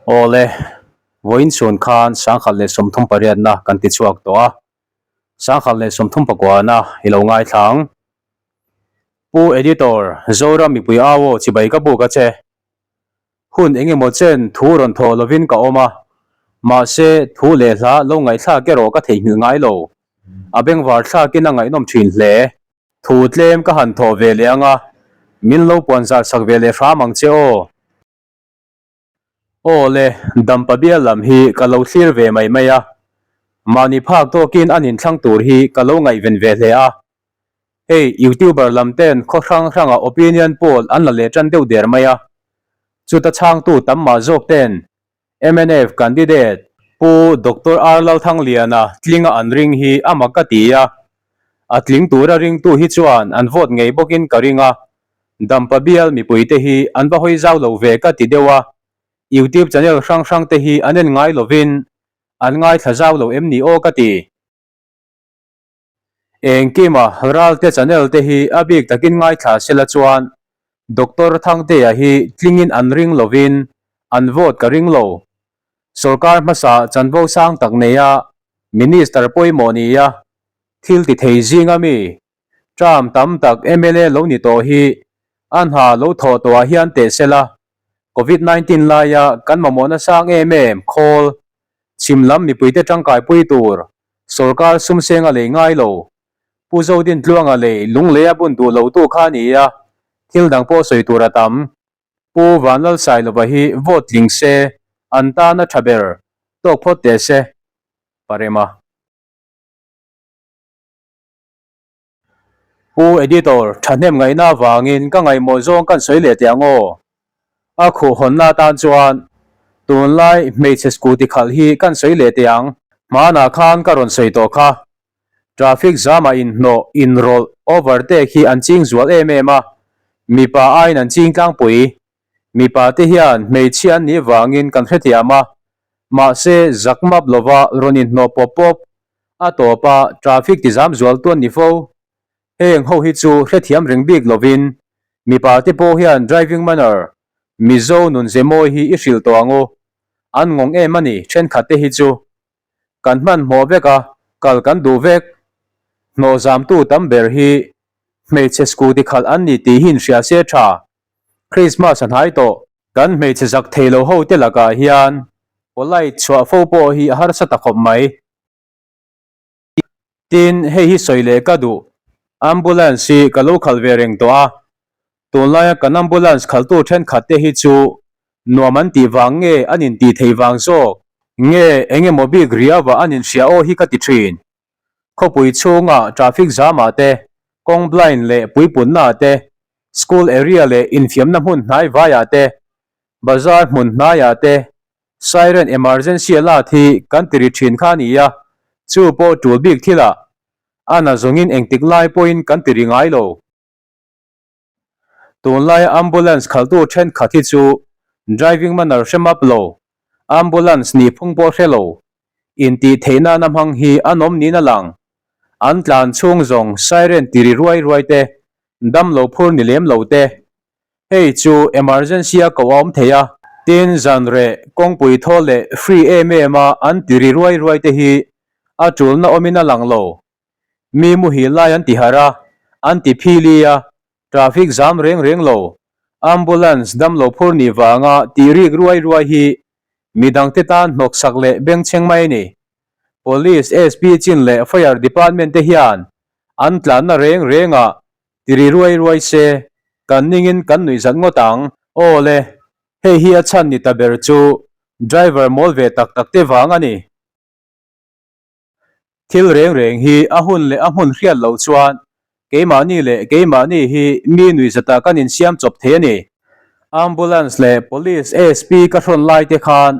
Awle, vawiin chhun khan 1038na kan ti chhuak tawh a, 1039na i lo ngaithla ang. Pu Editor, Zoram mipui au aw chibai ka buk a che. Hun eng emaw chen thu rawn thawh lovin ka awm a, mahse thu leh hla lo ngaihthlak erawh ka theihnghilh ngai lo. A bengvar thlakin a ngaihnawm thin hle. Thu tlem ka han thawh ve leh ang a, min lo puan zar sak ve leh hram ang che aw. Aw le, Dampa bial lam hi ka lo thlir ve mai mai a, mahni phak tawkin an inthlang tur hi ka lo ngaihven ve hle a. Hei YouTuber lam ten khaw hrang hrangah opinion poll an la leh tan deuh der mai a, chuta chhangtu tam mah zawk ten mnf candidate Pu Doctor R Lalthangliana tlinga an ring hi a mak ka ti a, a tling tura ringtu hi chuan an vote ngei bawkin ka ring a, Dampa bial mipuite hi an va hawi zau lo ve ka ti deuh a, YouTube channel hrang hrang te hi an en ngai lovin an ngaithla zau lo em ni aw ka ti. Engkima Ralte channel te hi a bik takin ngaithla sela chuan Doctor Thangtea hi tlingin an ring lovin an vote ka ring lo. Sorkar hmasa chanvo sang tak neia Minister pawimawh nia thil ti thei zinga mi term tam tak mla lo ni tawh hi a hna lo thawh tawhah hian teh sela Covid 19 laia kan mamawhna sang em em khawl chhim lam mipuite tangkaipui tur Sorkar sumseng a lei ngai lo. Pu Zodin Tluanga lei lunglei a bun duh lo tu kha a ni a, thil dang pawh sawi tur a tam. Pu Vanlalsailova hi vote tling se, an tan a tha ber, tawk phawt teh se. Parema. Pu Editor, thahnem ngaihna avangin ka ngaihmawh zawng kan sawi leh teh ang aw. A khuh hawnna atan chuan tunlai hmeichhe scooty khalh hi kan sawi leh teh ang. Hmanah khan ka rawn sawi tawh kha. Traffic jam-ah inhnawh, inrawlh, overtake hi an ching zual em em a, mipa aiin an ching tlangpui. Mipa te hian hmeichhia an nih vangin kan hrethiam a, mahse zak map lova rawn inhnawh pawp pawp A tawp a, traffic ti zam zual tuan ni fo. Heng ho hi chu hrethiam reng bik lovin mipa te pawh hian driving manner Mizo nun ze mawi hi i hrilh tawh ang u. An ngawng em a ni thenkhat te hi chu. Kan hmanhmawh vek a, kal kan duh vek. Hnawh zamtu tam ber hi hmeichhe scooty khalh an ni tih hi inhria se tha. Christmas a hnai tawh. Kan hmeichhe zak thei lo ho te lakah hian polite chhuah fo pawh hi a harsa ta khawp mai. Tin, hei hi sawi leh ka duh. Ambulance hi ka lo khalh ve reng tawh a, tunlaia kan ambulance khalhtu thenkhat te hi chu nuam an tih vang nge an intih theih vang zawk nge eng emaw bik riau ah an inhria aw hi ka ti thin. Khawpui chhunga traffic jam ah te, kawng blind leh puipunna ah te, school area leh infiamna hmun hnai vai ah te, bazar hmun hnai ah te siren emergency alert hi kan ti ri thin kha a ni a, chu pawh tul bik thil ah a na zawngin engtik lai pawhin kan ti ri ngai lo. Tunlaia ambulance khalhtu thenkhat hi chu driving manner hre map lo, ambulance nih phung pawh hre lo, intih theih nana hmang hi an awm niin a lang. An tlan chhung zawng siren ti ri ruai ruai te, dam lo phur ni lem lo te. Hei chu emergency a koh a awm thei a, tin zanreh kawngpui thaw leh free em em a an ti ri ruai ruai te hi a tulna awmin a lang lo. Mi muhil lai an ti harh a, an ti phili a, traffic zam reng reng lo, ambulance damlo phur nih vanga tih rik ruai ruai hi midangte tan hnawksak leh bengchheng mai a ni. Police, SP chin leh Fire Department te hian an tlanna reng rengah ti ri ruai ruai se, kan ningin kan nuihzat ngawt ang. Aw le, hei hi a chhan ni ta ber chu driver mawl ve tak tak te vang a ni. Thil reng reng hi a hun leh a hmun hriat loh chuan keimahni leh keimahni hi mi nuihzatah kan insiam chawp thei a ni. Ambulance leh Police SP ka hrawn lai te khan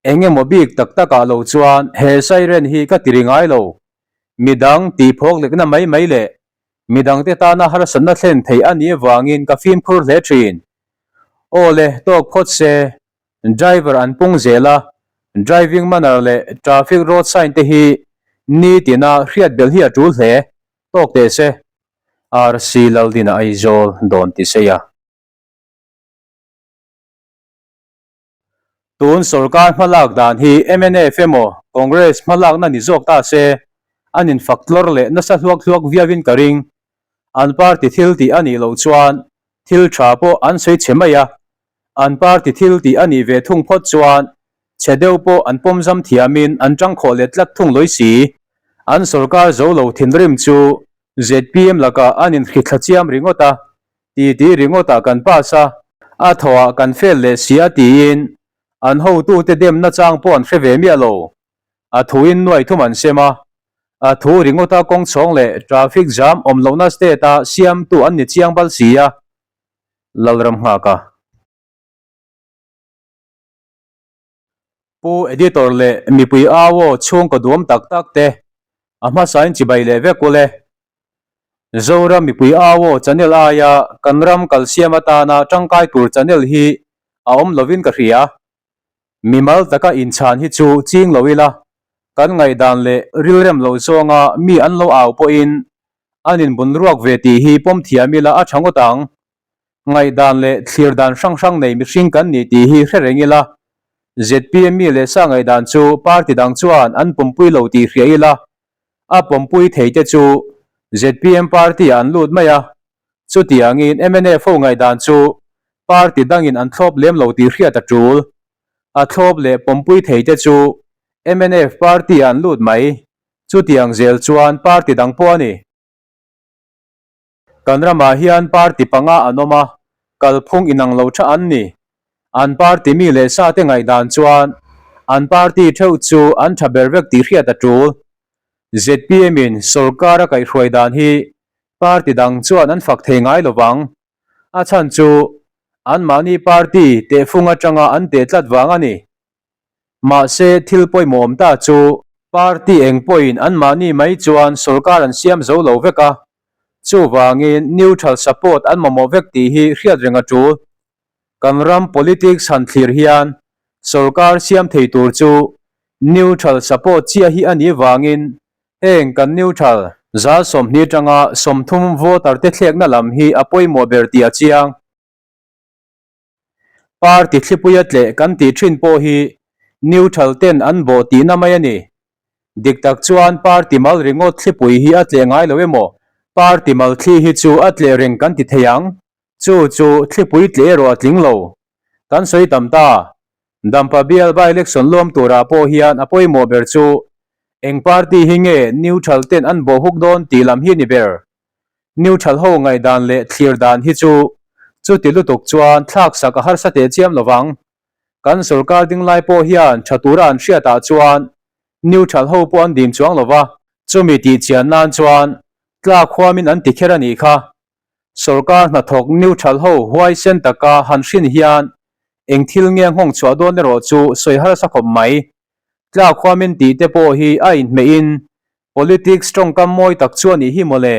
eng emaw bik tak takah lo chuan he siren hi ka ti ri ngai lo. Midang tihphawk lekna mai mai leh midangte tana harsatna thlen theih a nih avangin ka fimkhur hle thin. Aw le, tawk phawt se, Driver an pung zel a, driving manner leh traffic road sign te hi nitina hriat belh hi a tul hle, tawk teh se. RC Laldina Aizawl dawn ti sei a. Tun sorkar hmalak dan hi mnf emaw Congress hmalakna ni zawk ta se, an infak tlawr leh nasa hluak hluak viauin ka ring. An party thil tih a nih loh chuan thil tha pawh an sawi chhe mai a, an party thil tih a nih ve thung phawt chuan chhe deuh pawh an pawm zam thiamin an tang khawh let tlat thung lawi si. An sorkar zo lo thinrim chu zpm lakah an inhrithla chiam ringawt a, Titi ringawtah kan pass a, a thawhah kan fail leh si a tiin an hotute demna chang pawh an hre ve miah lo. A thuin nuai thum an sem a, a thu ringawta kawng chhawng leh traffic jam awm lohna state-a siamtu an ni chiang bal si a, Lalram nghak a. Pu Editor leh mipui au aw chhungkaw duam tak tak te a hmasain chibai leh vek ule. Zoram mipui au aw channel aia kan ram kalsiam atana tangkai tur channel hi a awm lovin ka hria. Mimal taka inchhan hi chu ching lo ila, kan ngaihdan leh rilrem lo zawnga mi an lo au pawhin an inbunruak ve tih hi pawm thiam ila a tha ngawt ang. Ngaihdan leh thlir dan hrang hrang nei mihring kan ni tih hi hre reng ila, zpm mi leh sa ngaihdan chu party dang chuan an pawmpui lo tih hria ila, a pawmpui thei te chu zpm party ah an lut mai a, chutiangin mnf ho ngaihdan chu party dangin an thlawp lem lo tih hriat a tul. A thlawp leh pawmpui thei te chu mnf party ah an lut mai, chutiang zel chuan party dang pawh a ni. Kan ramah hian party panga an awm a, kalphung inang lo tha an ni. An party mi leh sa te ngaihdan chuan an party theuh chu an tha ber vek tih hriat a tul. Zpm in sorkar a kaihhruai dan hi party dang chuan an fak thei ngai lo vang. A chhan chu anmahni party tehfung atanga an teh tlat vang a ni. Mahse, thil pawimawh awm ta chu party eng pawhin anmahni mai chuan sorkar an siam zo lo vek a, chuvangin neutral support an mamawh vek tih hi hriat reng a tul. Kan ram politics han thlir hian sorkar siam thei tur chu neutral support chiah hi a nih vangin heng kan neutral zal 20 atanga 30 voter te thlekna lam hi a pawimawh ber tih a chiang. Party thlipuia tleh kan tih thin pawh hi neutral ten an bawh tihna mai a ni. Dik tak chuan party mal ringawt thlipui hi a tleh ngai lo emaw, party mal thli hi chu a tleh reng kan ti thei ang. Chu chu thlipui tleh erawh a tling lo. Kan sawi tam ta. Dampa bial by-election luam turah pawh hian a pawimawh ber chu eng party hi nge neutral ten an bawh huk dawn tih lam hi a ni ber. Neutral ho ngaihdan leh thlir dan hi chu chuti lutuk chuan thlak sak a harsa teh chiam lo vang. Kan sorkar ding lai pawh hian tha tura an hriatah chuan neutral ho pawh an dim chuang lo va, chumi tih chian nan chuan tlak huamin an ti kher a nih kha. Sorkar hnathawk neutral ho huaisen taka han hrin hian eng thil nge nghawng chhuah dawn erawh chu sawi harsa khawp mai. Tlak huamin tih te pawh hi a inhmehin Politics tawngkam mawi tak chu a nih hi mawle.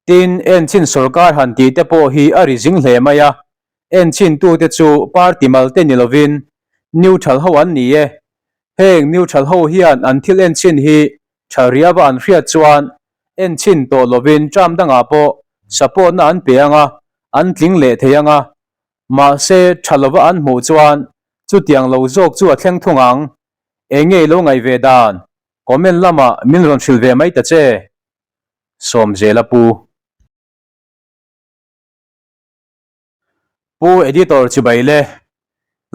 Tin, enchhin sorkar han tih te pawh hi a ri zing hle mai a, enchhin tute chu party mal te ni lovin neutral ho an ni e. Heng neutral ho hian an thil enchhin hi tha riava an hriat chuan enchhin tawh lovin term dangah pawh support na an pe ang a, an tling leh thei ang a. Mahse, tha lova an hmuh chuan chutiang lo zawk chu a thleng thung ang. Eng nge i lo ngaih ve dan? Comment lamah min rawn hrilh ve mai ta che. Sawmzela Pu. Pu Editor chibai le.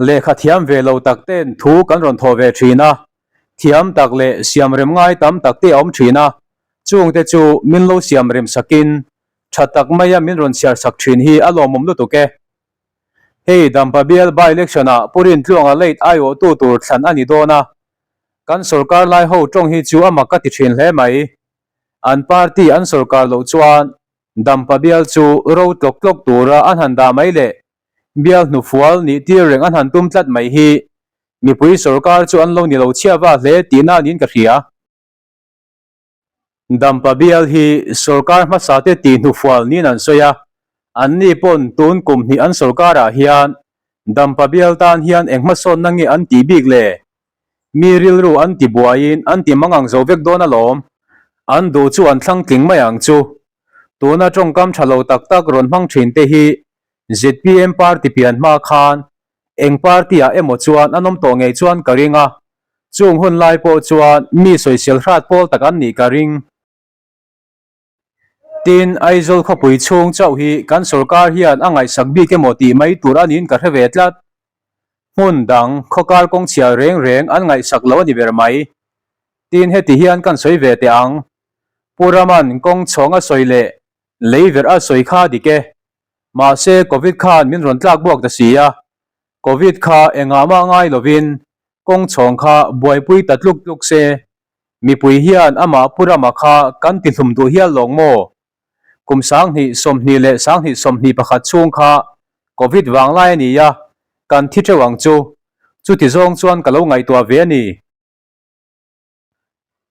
Lehkha thiam ve lo tak ten thu kan rawn thawh ve thin a, thiam tak leh siam rem ngai tam tak te a awm thin a, chungte chu min lo siam rem sakin tha tak maia min rawn chhiar sak thin hi a lawmawm lutuk e. Hei Dampa bial by-election ah Pu Rintluanga late aiawhtu tur thlan a ni dawn a, kan sorkar lai ho tawng hi chu a mak ka ti thin hle mai. An party an sorkar loh chuan Dampa bial chu ro tlawk tlawk tura an han dah mai leh bial hnufual nih tir reng an han tum tlat mai hi mipui sorkar chu an lo ni lo chhiah va hle tihna niin ka hria. Dampa bial hi sorkar hmasa te tih hnufual niin an sawi a, anni pawn tun kum hnih an sorkarah hian Dampa bial tan hian eng hmasawnna nge an tih bik le? Mi rilru an ti buaiin an ti mangang zo vek dawn alawm. An duh chu an thlang tling mai ang chu. Tuna tawngkam tha lo tak tak rawn hmang thin te hi zpm party pian hma khan. Eng party ah emaw chuan an awm tawh ngei chuan ka ring a, chung hun lai pawh chuan mi sawisel hrat pawl tak an nih ka ring. Tin, Aizawl khawpui chhung chauh hi kan sorkar hian a ngaihsak bik emaw tih mai tur a niin ka hre ve tlat. Hmun dang, khawkar kawng chhiar reng reng an ngaihsak lo a ni ber mai. Tin, heti hian kan sawi ve teh ang. Pu Raman kawng chhawng a sawi leh lei verh a sawi kha dik e. Mahse, Covid khan min rawn tlak buak ta si a. Covid kha engah mah ngai lovin kawng chhawng kha buaipui ta tluk tluk se, mipui hian amah Pu Rama kha kan ti hlum duh hial lawng maw? Kum 2020 leh 2021 chhung kha Covid vang lai a ni a, kan thi teuh ang chu. Chuti zawng chuan ka lo ngaihtuah ve a ni.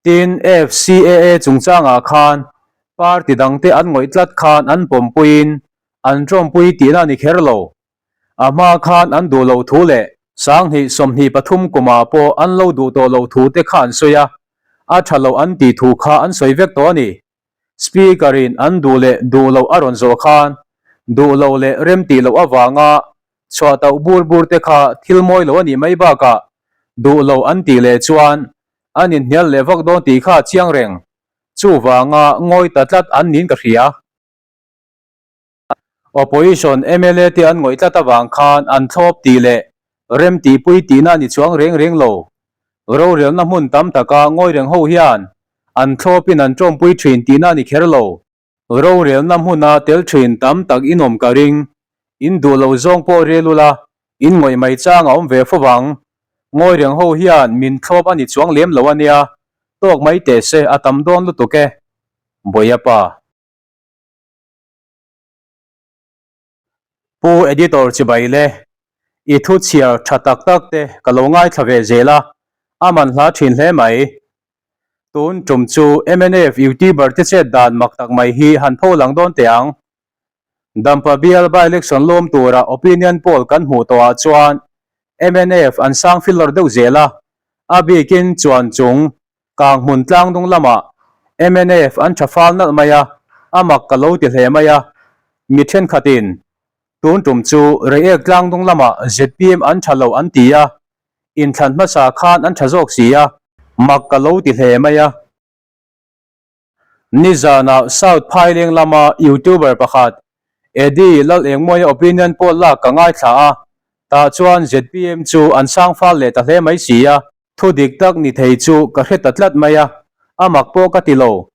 Tin, FCAA chungchangah khan party dangte an ngawih tlat khan an pawmpuiin an tawmpui tihna a ni kher lo. A hma khan an duh loh thu leh 2023 kumah pawh an lo duh tawh loh thu te kha an sawi a, a tha loh an tih thu kha an sawi vek tawh a ni. Speaker in an duh leh duh loh a rawn zawh khan duh loh leh rem tih loh avanga chhuah tauh bur bur te kha thil mawi lo a nih mai bakah duh lo an tih leh chuan an inhnial leh vak dawn tih kha a chiang reng. Chuvanga ngawi ta tlat an niin ka hria. Opposition mla te an ngawih tlat avang khan an thlawp tih leh rem tihpui tihna a ni chuang reng reng lo. Rorelna hmun tam taka ngawi reng ho hian an thlawpin an tawmpui thin tihna a ni kher lo. Rorelna hmuna tel thin tam tak in awm ka ring. In duh lo zawng pawh rel ula, in ngawih mai chang a awm ve fo vang. Ngawi reng ho hian min thlawp a ni chuang lem lo a nia, tawk mai teh se a tam dawn lutuk e. Bawiapa. Pu Editor chibai le, i thu chhiar tha tak tak te ka lo ngaithla ve zel a, a man hla thin hle mai. Tun tum chu mnf YouTuber te chet dan mak tak mai hi han pho lang dawn teh ang. Dampa bial by-election lawm tura opinion poll kan hmuh tawhah chuan mnf an sang filawr deuh zel a, a bikin chuan chung Kang hmun tlang dung lamah mnf an tha fal nalh mai a, a mak ka lo ti hle mai a. Mi thenkhatin tun tum chu Reiek tlang dung lamah zpm an tha lo an ti a, inthlan hmasa khan an tha zawk si a, mak ka lo ti hle mai a. Nizanah South Phaileng lama YouTuber pakhat Eddie Lalengmawia opinion poll lak ka ngaithla a, tah chuan zpm chu an sang fal leh ta hle mai si a. Thu dik tak ni thei chu ka hre ta tlat mai a, a mak pawh ka ti lo.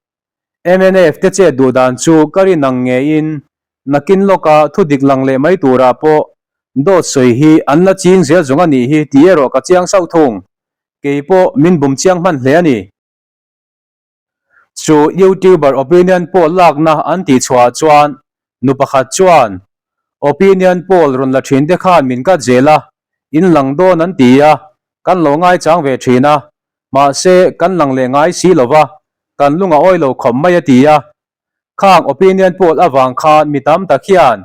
Mnf te chet duh dan chu ka rin ang ngeiin nakin lawka thu dik lang leh mai turah pawh dawt sawi hi an la ching zel zawng a nih hi tih erawh ka chiang sauh thung. Kei pawh min bum chiang hman hle a ni. Chu YouTuber opinion poll lakna an tih chhuah chuan nu pakhat chuan, Opinion poll rawn la thin te khan min kat zel a, in lang dawn an ti a, kan lo ngaichang ve thin a, mahse kan lang leh ngai si lo va, kan lung a awi lo khawp mai a ti a. Khang opinion poll avang khan mi tam tak hian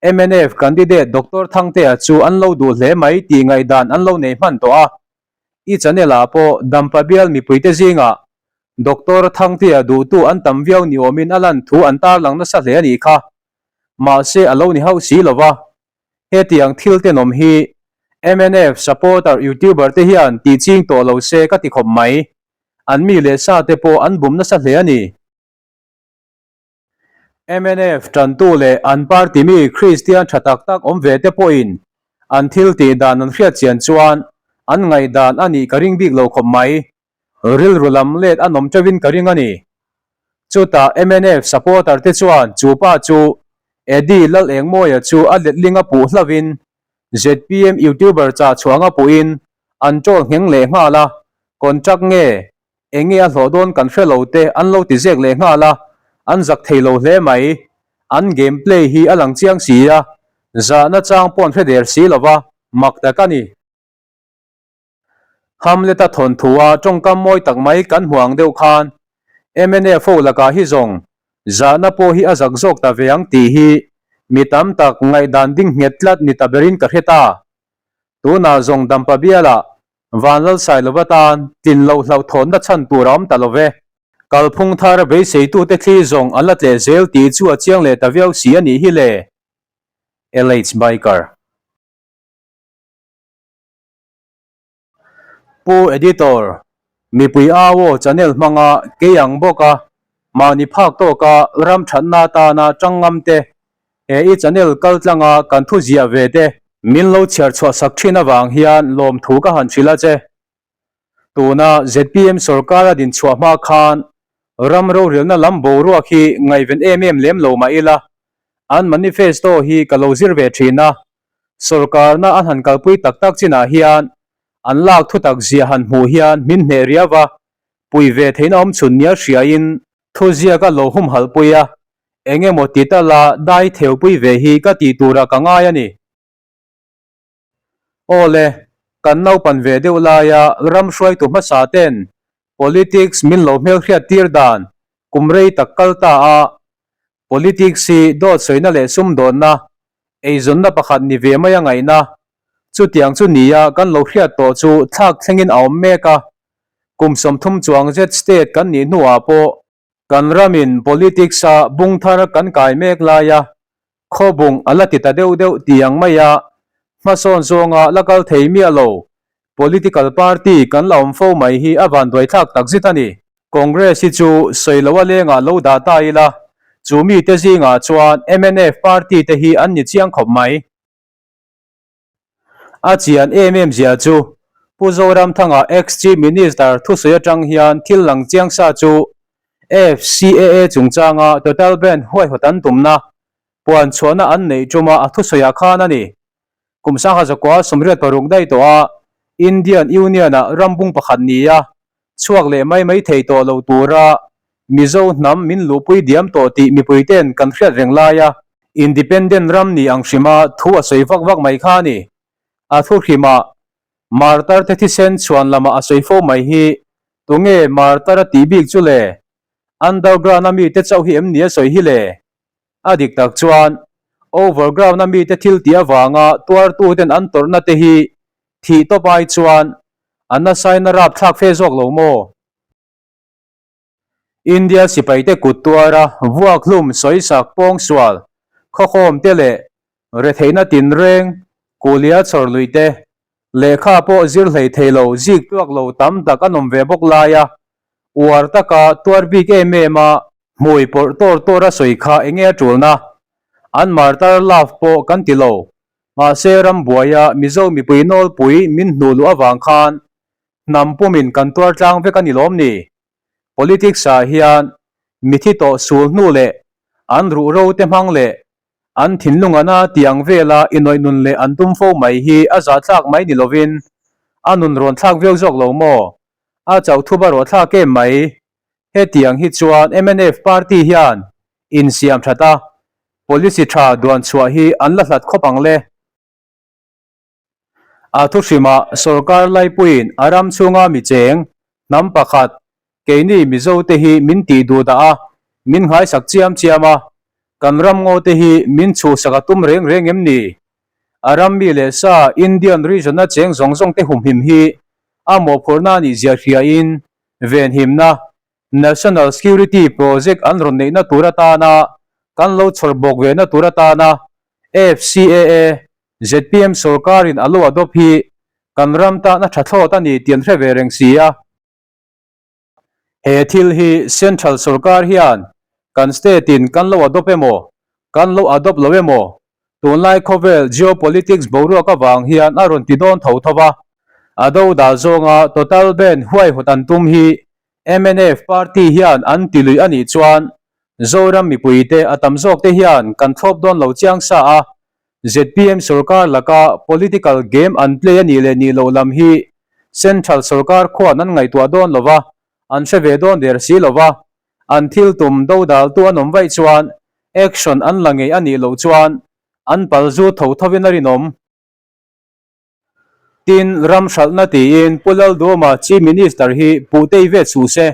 mnf candidate Doctor Thangtea chu an lo duh hle mai tih ngaihdan an lo nei hman tawh a. I channel ah pawh Dampa bial mipuite zingah Doctor Thangtea duhtu an tam viau ni awmin a lan thu an tarlang nasa hle a nih kha. Mahse a lo ni hauh si lo va. Hetiang thil tenawm hi mnf supporter youtuber te hian tih ching tawh lo se ka ti khawp mai. An mi leh sa te pawh an bum nasa hle a ni. Mnf tantu leh an party mi Kristian tha tak tak awm ve te pawhin an thil tih dan an hriat chian chuan an ngaihdan a nih ka ring bik lo khawp mai. Rilru lam let an awm teuhin ka ring a ni. Chutah mnf supporter te chuan chu pa chu Eddie Lalengmawia chu a letling a puh hlauhin zpm youtuber chah chhuang a puhin an troll ngheng leh nghal a, contract nge Enge a hlawh dawn kan hre lo te an lo ti zek leh nghal a, an zak thei lo hle mai. An game play hi a lang chiang si a, zahna chang pawh an hre der si lo va, mak tak a ni. Hamlet-a thawnthu-a tawngkam mawi tak mai kan hmu ang deuh khan mnf ho lakah hi zawng zahna pawh hi a zak zawk ta ve ang tih hi mi tam tak ngaihdan ding nghet tlat ni ta berin ka hre ta. Tunah zawng Dampa bialah Vanlalsailova tan tlin loh hlauhthawnna chhan tur a awm ta lo ve. Kalphung thar beiseitute thli zawng an la tleh zel tih chu a chiang leh ta viau si a nih hi le. LH Biker. Pu Editor, mipui au aw channel hmanga kei ang bawka mahni phak tawka ram thatna atana tang ngam te, he i channel kal tlanga kan thu ziah ve te, min lo chhiar chhuah sak thin avang hian lawmthu ka han hrilh a che. Tuna zpm sorkar a din chhuah hma khan ram rorelna lam boruak hi ngaihven em em lem lo mah ila, an manifesto hi ka lo zir ve thin a, sorkarna an han kalpui tak tak chinah hian an lak thutak zia han hmuh hian min hneh riau a, pui ve theihna awm chhun nia hriain thuziak a lo humhalhpui a, eng emaw ti tala dai theupui ve hi ka tih turah ka ngai a ni. Aw le, kan naupan ve deuh laia ram hruaitu hmasa ten politics min lo hmelhriat tir dan kum rei tak kal ta a, politics hi dawt sawina leh sumdawnna, eizawnna pakhat ni ve mai a ngaihna, chutiang chu nia kan lo hriat tawh chu thlak thlengin a awm mek a, kum 30 chuang zet state kan nih hnuah pawh Kan ramin politics-a bung thar kan kai mek laia khawbung a la ti ta deuh deuh ti ang maia hmasawn zawnga la kal thei miah lo political party kan la awm fo mai hi a vanduaithlak tak zet a ni. Congress hi chu sawi loa lengah lo dah ta ila, chu mite zingah chuan mnf party te hi an ni chiang khawp mai. A chian em em zia chu Pu Zoramthanga ex-Chief Minister thusawi atang hian thil lang chiang sa chu FCAA chungchanga total ban huaihawt an tumna puan chhuahna an neih tuma a thusawiah khan a ni. Kum 1986 daih tawh a Indian Union-ah rambung pakhat ni a chhuak leh mai mai thei tawh lo tura Mizo hnam min luhpui diam tawh tih mipuite'n kan hriat reng laia Independent ram ni ang hrima thu a sawi vak vak mai kha a ni. A thu hrimah Martar te thisen chhuan lamah a sawi fo mai hi tunge Martar a tih bik chu le? Underground a mite chauh hi em ni a sawi hi le? A dik tak chuan overground a mite thil tih avanga tuartuten an tawrhna te hi thih tawp ai chuan a nasain a rapthlak fe zawk lo maw? India sipaite kut tuara vuak hlum sawisak pawngsual khawkhawm te leh retheihna tinreng kulia chhawr luih te lehkha pawh zir hlei thei lo zik tuak lo tam tak an awm ve bawk laia uar taka tuar bik em em a hmui pawrh tawr tawr a sawi kha enge a tulna an martar love pawh kan ti lo mahse rambuaia Mizo mipui nawlpui min hnuh luh avang khan Hnam pumin kan tuar tlang vek a ni lawm ni? Politics ah hian mithi tawh sul hnu leh an ruh ro te hmang leh an thinlung ana ti ang vela inawih nun leh an tum fo mai hi a zahthlak mai ni lovin a nun rawn thlak viau zawk lo maw? A chauh thup a rawh thlak em mai. Hetiang hi chuan mnf party hian insiam that a policy tha duan chhuah hi an la hlat khawp ang le. A thuhrimah sorkar laipuiin a ram chhunga mi cheng, hnam pakhat, keini Mizote hi min tih duh dah a, min nghaisak chiam chiam a, kan ram ngaw te hi min chhuhsak a tum reng reng em ni? A ram mi leh sa Indian region-a cheng zawng zawng te humhim hi a mawhphurhna a nih zia hriain venhimna, National Security Project an rawn neihna tur atana kan lo chhawr bawk vehna tur atana FCAA zpm sorkarin a lo adopt hi kan ram tan a tha thlawt a ni tih an hre ve reng si a. He thil hi Central sorkar hian kan state in kan lo adopt emaw, kan lo adopt lo emaw, tunlai khawvel geopolitics boruak avang hian a rawn ti dawn tho tho va. A do dah zawnga total ban huaihawt an tum hi mnf party hian an ti lui a nih chuan Zoram mipuite a tam zawkte hian kan thlawp dawn lo chiang sa a, zpm sorkar laka political game an play a nih leh nih loh lam hi Central sorkar khuan an ngaihtuah dawn lo va, an hre ve dawn der si lo va, an thil tum dodaltu an awm vaih chuan action an la ngei a nih loh chuan an pal zu tho thovin a rinawm. Tin, ram hralhna tiin Pu Lalduama Chief Minister hi puh tei vet suh se.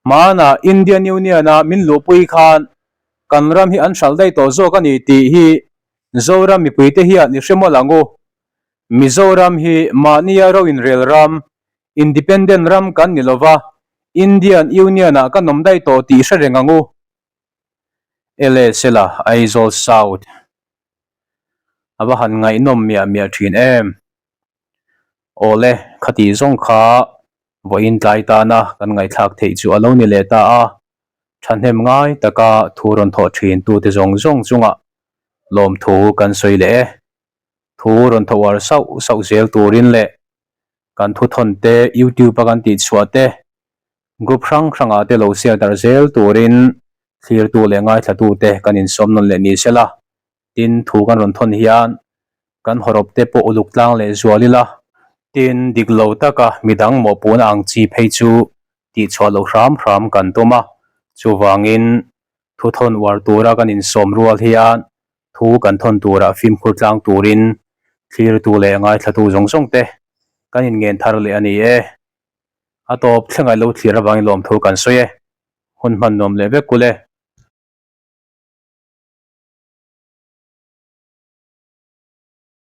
Hmanah Indian Union-a min luhpui khan kan ram hi an hralh daih tawh zawk a ni tih hi Zoram mipuite hian i hre mawlh ang u. Mizoram hi mahnia ro inrel ram, Independent ram kan ni lova, Indian Union-ah kan awm daih tawh tih hre reng ang u. LSL-a Aizawl South. A va han ngaihnawm miah miah thin em. Awle, khati zawng kha vawiin tlai tana kan ngaihthlak theih chu a lo ni leh ta a, thahnem ngai taka thu rawn thawh thin tute zawng zawng chungah lawmthu kan sawi leh e. Thu rawn thaw uar sauh sauh zel turin leh kan thuthawn te YouTube a kan tihchhuah te Group hrang hrangah te lo share darh zel turin thlirtu leh ngaithlatute kan insawm nawn leh ni sela. Tin, thu kan rawn thawn hian kan hawrawp te pawh uluk tlang leh zual ila. Tin, dik lo taka midang mawhpuhna ang chi phei chu tihchhuah loh hram hram kan tum a. Chuvangin, thu thawn uar tura kan insawm rual hian thu kan thawn turah fimkhur tlang turin thlirtu leh ngaithlatu zawng zawng te kan inngen thar leh a ni e. A tawp thleng a lo thlir avangin lawmthu kan sawi e. Hun hman nuam leh vek kul e.